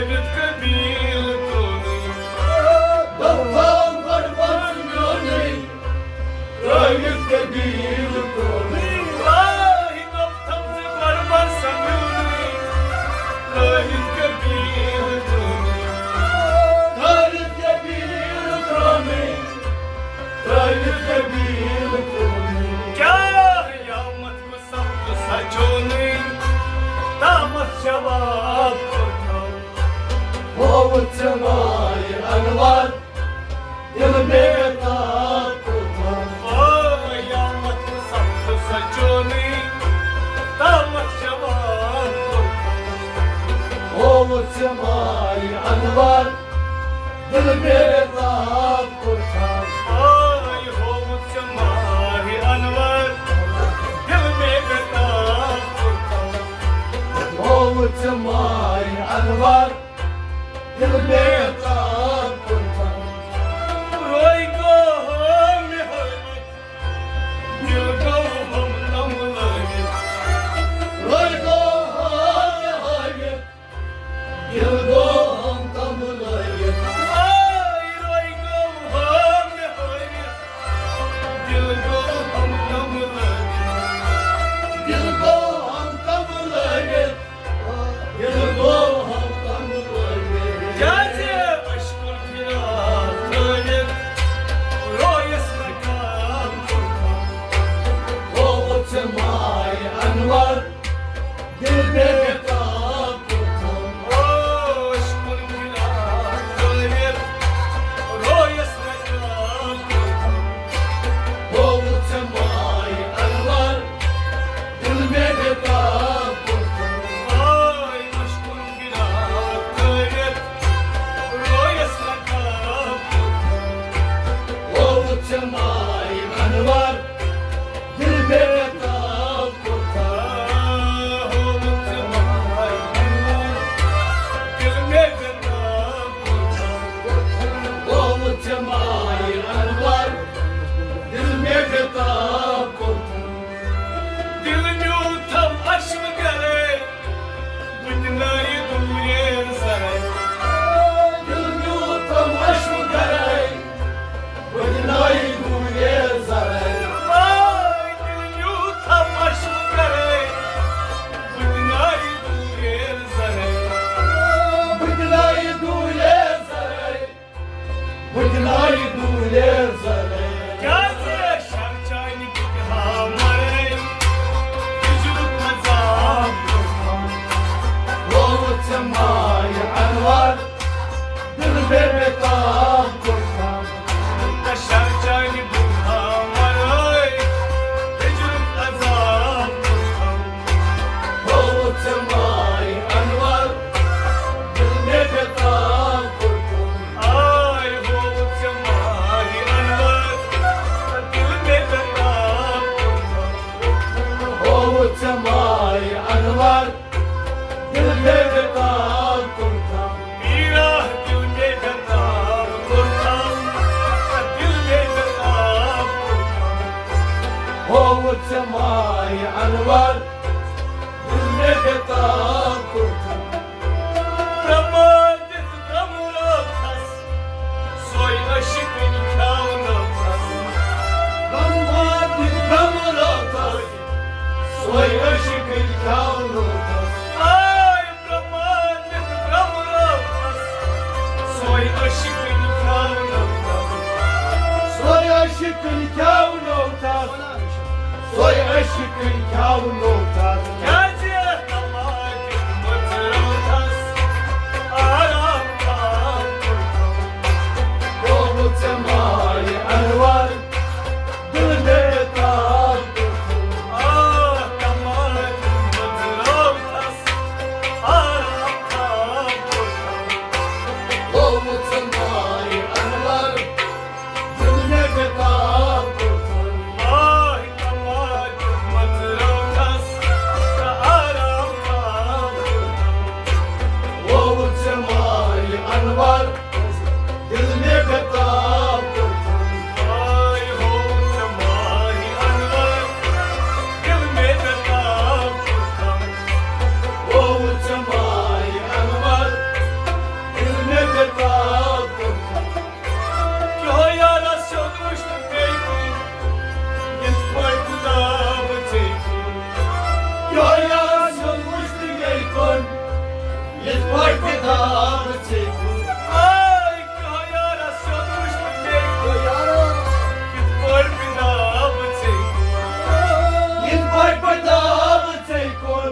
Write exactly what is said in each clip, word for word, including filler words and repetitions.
ترٲوِتھ قبیٖل کوٚرُے۔ دۄہ تھاو گۄڈٕ وَژھ میونُے، ترٲوِتھ قبیٖل کوٚرُے۔ آے دۄہ تھاو ژٕ گۄڈٕ وَژھ میونُے، ترٲوِتھ قبیٖل کوٚرُے۔ ترٲوِتھ قبیٖل کوٚرُے، ترٲوِتھ قبیٖل کوٚرُے۔ کیٛاہ قیامت سخت سجونٕے، تامَتھ جواب کوٚرتھم۔ ہووُتھ ژےٚ مایہِ انوار، دِل بے بے تاب کوٚرتھم۔ او قیامت سخت سجونٕے، تامَتھ جواب کوٚرتھم۔ ہووُتھ ژےٚ مایہِ انوار، دِل بے بے تاب کوٚرتھم۔ آے ہووُتھ ژےٚ ماہِ انور، دِل بے بے تاب کوٚرتھم۔ ہووُتھ ژےٚ ماہِ انور، دِل بے بے تاب کوٚرتھم۔ روے گوٚو ہو مےٚ ہٲوِتھ، دِل گوٚو ہم تم لٲوِتھ۔ روے گوٚو ہو مےٚ ہٲوِتھ، دِل گوٚو ہم تم لٲوِتھ۔ آے روے گوٚو ہو مےٚ ہٲوِتھ، دِل گوٚو ہم تم لٲوِتھ۔ دِل گوٚو ہم تم لٲوِتھ۔ دِل گوٚو ہم تم لٲوِتھ۔ کیٛازِ اشکُن فراق تھٲوِتھ رویس نقاب کوٚرتھم۔ ہووُتھ ژےٚ ماے انور، دِل بے بے تاب کوٚرتھم۔ او اشکُن فراق تھٲوِتھ رویس نقاب کوٚرتھم۔ ہووُتھ ژےٚ ماے انور، دِل بے بے تاب کوٚرتھم۔ آے اشکُن فراق تھٲوِتھ رویس نقاب کوٚرتھم۔ ہووُتھ ژےٚ ماے انور، دِل بے بے تاب کوٚرتھم۔ ہووُتھ ژےٚ ماے انور، دِل بے بے تاب کوٚرتھم۔ ہووُتھ ژےٚ ماے انور، دِل بے بے تاب کوٚرتھم۔ دِل نیوٗتھم اشکہٕ گرے، بہٕ تہِ نارِ دوٗریر زرے۔ دِل نیوٗتھم اشکہٕ گرے، بہٕ تہِ نارِ دوٗریر زرے۔ آے دِل نیوٗتھم اشکہٕ گرے، بہٕ تہِ نارِ دوٗریر زرے۔ بہٕ تہِ نارِ دوٗریر زرے۔ بہٕ تہِ نارِ دوٗریر زرے۔ کیٛازِ شر چانہِ بُتھِ ہا مرے، ہِجرُک عذاب کوٚرتھم۔ ہووُتھ ژےٚ ماے انور، دِل بے بے تاب کوٚرتھم۔ شر چانہِ بُتھِ ہا مرے، ہِجرُک عذاب کوٚرتھم۔ ہووُتھ ژےٚ ماے انور، دِل بے بے تاب کوٚرتھم۔ آے ہووُتھ ژےٚ ماے انور، دِل بے بے تاب کوٚرتھم۔ ہووُتھ ژےٚ ماے انور، دِل بے بے تاب کوٚرتھم۔ پیٖرا دِل بے بے تاب کوٚرتھم، دِل بے بے تاب کوٚرتھم۔ ہووُتھ ژےٚ ماے انور، دِل مےٚ بے تاب کوٚرتھم۔ برٛہما دِتھ برٛہمہٕ رٲتھس، سۄے عٲشِقٕنۍ کھیٛاونٲوتھس۔ برٛہما دِتھ برٛہمہٕ رٲتھس، سۄے عٲشِقٕنۍ کھیٛاونٲوتھس۔ آے برٛہما دِتھ برٛہمہٕ رٲتھس، سۄے عٲشِقٕنۍ کھیٛاونٲوتھس۔ سۄے عٲشِقٕنۍ کھیٛاونٲوتھس۔ سۄے عٲشِقٕنۍ کھیٛاونٲوتھس۔ کیٛازِ؟ یِتھ پٲٹھۍ فدا بہٕ ژےٚ کُن۔ آے کیٛاہ یارا سیوٚد وٕچھ نہٕ مےٚ کُن۔ یارا۔ یِتھ پٲٹھۍ فدا بہٕ ژےٚ کُن۔ یِتھ پٲٹھۍ فدا بہٕ ژےٚ کُن۔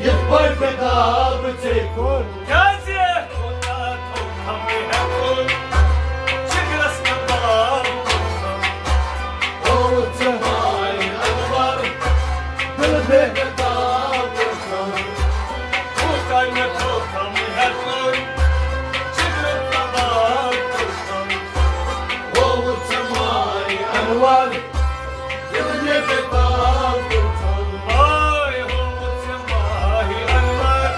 یِتھ پٲٹھۍ فدا بہٕ ژےٚ کُن۔ کیٛازِ خدا تھوٚو کھمٕے ہٮ۪کُن؟ جِگرس نہٕ باب کوٚرتھم۔ ہووُتھ ژےٚ ماے انور، دِل بے بے تاب کوٚرتھم۔ کوٗتاہ مےٚ تھوٚو کھمٕے ہٮ۪کُن؟ جِگرس نہٕ باب کوٚرتھم۔ ہووُتھ ژےٚ ماے انور، دِل مےٚ بے تاب کوٚرتھم۔ آے ہووُتھ ژےٚ ماہِ انور،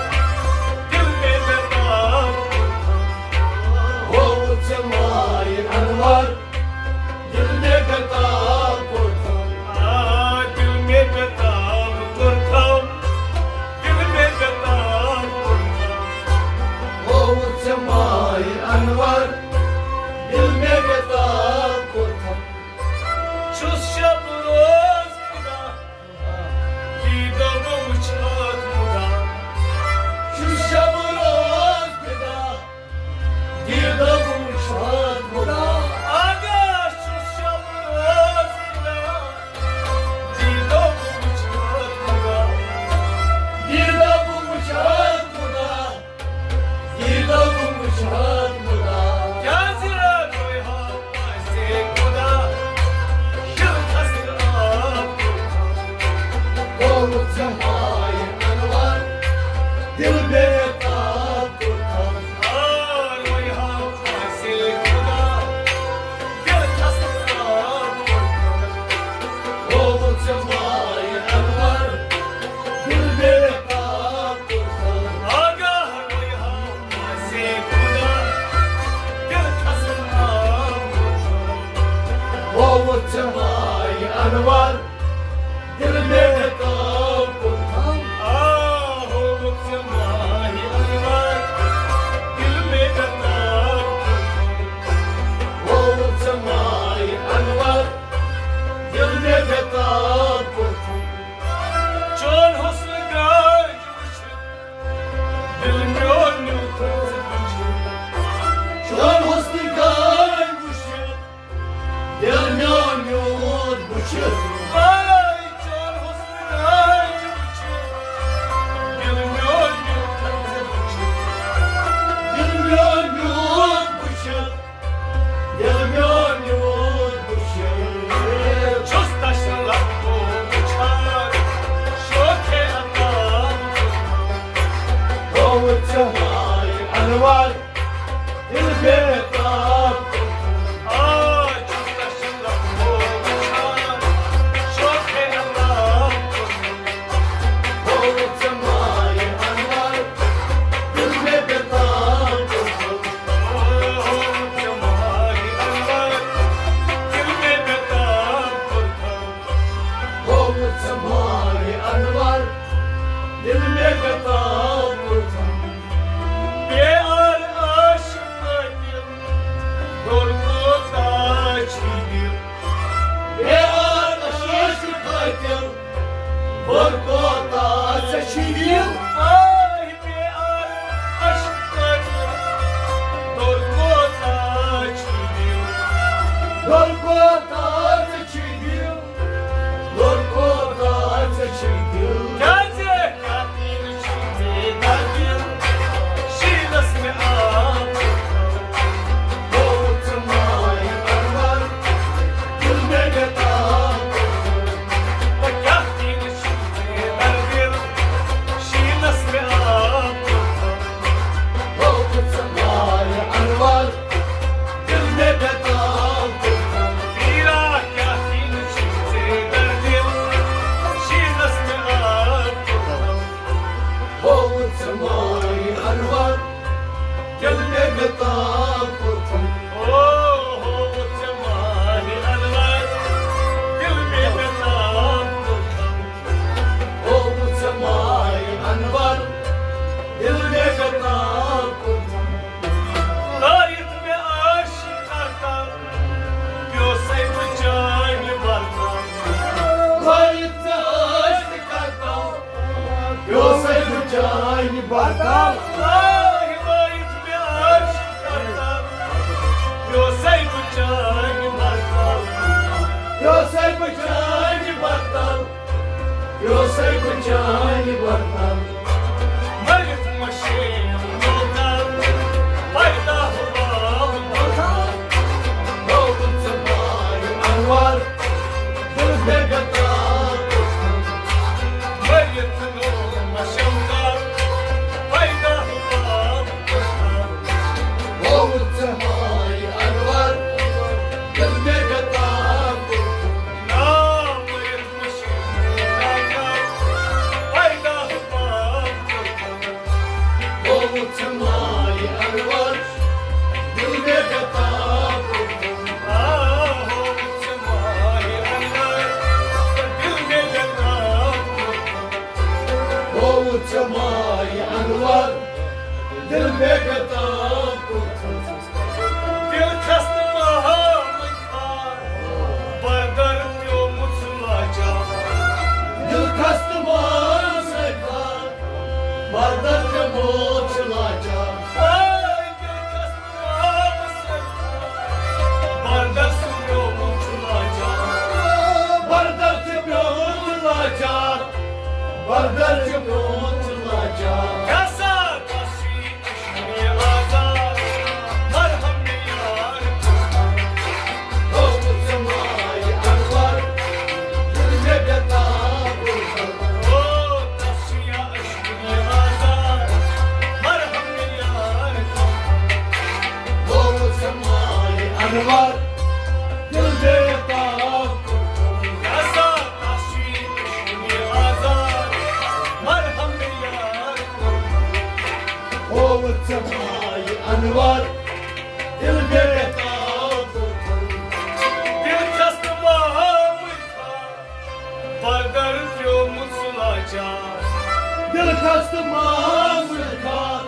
دِل مےٚ بے تاب کوٚرتھم۔ ہووُتھ ژےٚ ماہِ انور، دِل مےٚ بے تاب کوٚرتھم۔ آ، دِل مےٚ بے تاب کوٚرتھم۔ دِل مےٚ بے تاب کوٚرتھم۔ ہووُتھ ژےٚ ماہِ انور، دِل مےٚ بے تاب کوٚرتھم۔ چھُس شب روز فدا، دیٖدو بہٕ وٕچھِ راتھ خدا۔ چھُس شب روز فدا، دیٖدو بہٕ وٕچھِ راتھ خدا۔ آگاہ چھُس شب روز فدا، دیٖدو بہٕ وٕچھِ راتھ خدا۔ دیٖدو بہٕ وٕچھِ راتھ خدا۔ دیٖدو بہٕ وٕچھان خدا۔ کیٛازِ روے ہا آسہِ خدا؟ شرطس آب کوٚرتھم۔ گوٚو ژےٚ ماے انور، دِل بے تاب کوٚرتھم۔ آ، روے ہا آسہِ خدا، دِل چھس آب کوٚرتھم۔ گوٚو ژےٚ ماے انور، دِل بے تاب کوٚرتھم۔ آگاہ روے ہا آسہِ خدا، دِل چھس آب کوٚرتھم۔ ہووُتھ ژےٚ ماے انور، دِل مےٚ بے تاب کوٚرتھم۔ آ، ہووُتھ ژےٚ ماے انور، دِل مےٚ بے تاب کوٚرتھم۔ ہووُتھ ژےٚ ماے انور، دِل مےٚ بے تاب کوٚرتھم۔ چون حسن گنج وٕچھِتھ، دِل میون نیوٗتھ ژٕ بٕچھِتھ۔ چون حسن گنج وٕچھِتھ، دِل میون نیوٗتھ بٕچھِتھ۔ آے چون حسن گنج وٕچھِتھ، دِل میون نیوٗتھ ژٕ بٕچھِتھ۔ دِل میون نیوٗتھ بٕچھِتھ، دِل میون نیوٗتھ بٕچھِتھ۔ چھُس تشرف وٕچھان، شوخے انداز۔ ہووُتھ ژےٚ ماے انور، دِل بے تاب کوٚرتھم۔ آ، چھُس تشرف وٕچھان، شوخے انداز۔ ہووُتھ ژےٚ ماے انور، دِل مےٚ بے تاب کوٚرتھم۔ ہووُتھ ژےٚ ماے انور، دِل مےٚ بے تاب کوٚرتھم۔ ہووُتھ ژےٚ ماے انور، دِل مےٚ بے تاب کوٚرتھم۔ بے آر عاشق قٲتِل، دوٚر کوتاہ چھُے دِل۔ بے آر عاشق قٲتِل، دوٚر کوتاہ ژےٚ چھُے دِل۔ آے بے آر عاشق قٲتِل، دوٚر کوتاہ چھُے دِل۔ دوٚر کوتاہ ژےٚ چھُے دِل۔ دوٚر کوتاہ ژےٚ چھُے دِل۔ کیٛازِ کیٛاہ دِل چھُے ژےٚ دردِل؟ شیٖنس مےٚ آب کوٚرتھم۔ گوٚو ژٕ ماے انور، دِل مےٚ بے تاب کوٚرتھم۔ تہٕ کیٛاہ دِل چھُے ژےٚ دردِل؟ شیٖنس مےٚ آب کوٚرتھم۔ گوٚو ژٕ ماے انور، دِل مےٚ بے تاب کوٚرتھم۔ پیٖرا کیٛاہ دِل چھُے ژےٚ دردِل؟ شیٖنس مےٚ آب کوٚرتھم۔ ہووُتھ ژےٚ ماے انور، دِل مےٚ بے تاب کوٚرتھم۔ او، ہووُتھ ژےٚ ماے انور، دِل مےٚ بے تاب کوٚرتھم۔ ہووُتھ ژےٚ ماے انور، دِل مےٚ بے تاب کوٚرتھم۔ لٲیِتھ مےٚ عٲشِق کرتل، پیوسَے بہٕ چانہِ برتل۔ لٲیِتھ ژےٚ عٲشِق کرتل، پیوسَے بہٕ چانہِ برتل۔ آہ، وٲیِتھ مےٚ عرش کرتل، پیوسَے بہٕ چانہِ بدل، پیوسَے بہٕ چانہِ بدل، پیوسَے بہٕ چانہِ بدل۔ مٔرِتھ مشیٖن مُلکَل، پیدا ہوا مُلکَل، گوٚو ژٕ مایہِ انور، دِل بے قطار۔ مٔرِتھ نوٗر مشمکل، پیدا ہوا مُلکَل۔ گوٚو ژٕ مایہِ انور، دِل بے قطار۔ نام مٔرِتھ مشیٖن مُلکَل، پیدا ہوا مُلکَل۔ گوٚو ژٕ مایہِ انور، دِل بے قطار۔ آ، گوٚو ژٕ مایہِ انور، دِل بے قطار۔ گوٚو ژٕ مایہِ انور، دِل بے قطار۔ دِل خستہٕ مہامٕے خار، بردر پیومُت سُہ لاچار۔ دِل خستہٕ مہامٕے خار، بردر پیومُت سُہ لاچار۔ اے دِل خستہٕ مہامٕے خار، بردر سُہ پیومُت سُہ لاچار۔ بردر تہِ پیومُت لاچار، بردر تہِ پیومُت لاچار۔ کیٛاہ سا کشی کشمیر آزاد، مرہم یار۔ ہو ژٕ مایہِ انور، دِل مےٚ بے تاب۔ او کشی کشمیر آزاد، مرہم یار۔ ہو ژٕ مایہِ انور، دِل مےٚ بے تاب۔ کیٛاہ سا کشی کشمیر آزاد، مرہم یار۔ ہو ژٕ مایہِ انور، دِل بے تاب۔ دِل خستہٕ مہامٕے خار، بردر پیومُت سُہ لاچار۔ دِل خستہٕ مہامٕے خار،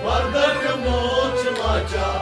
بردر پیومُت سُہ لاچار۔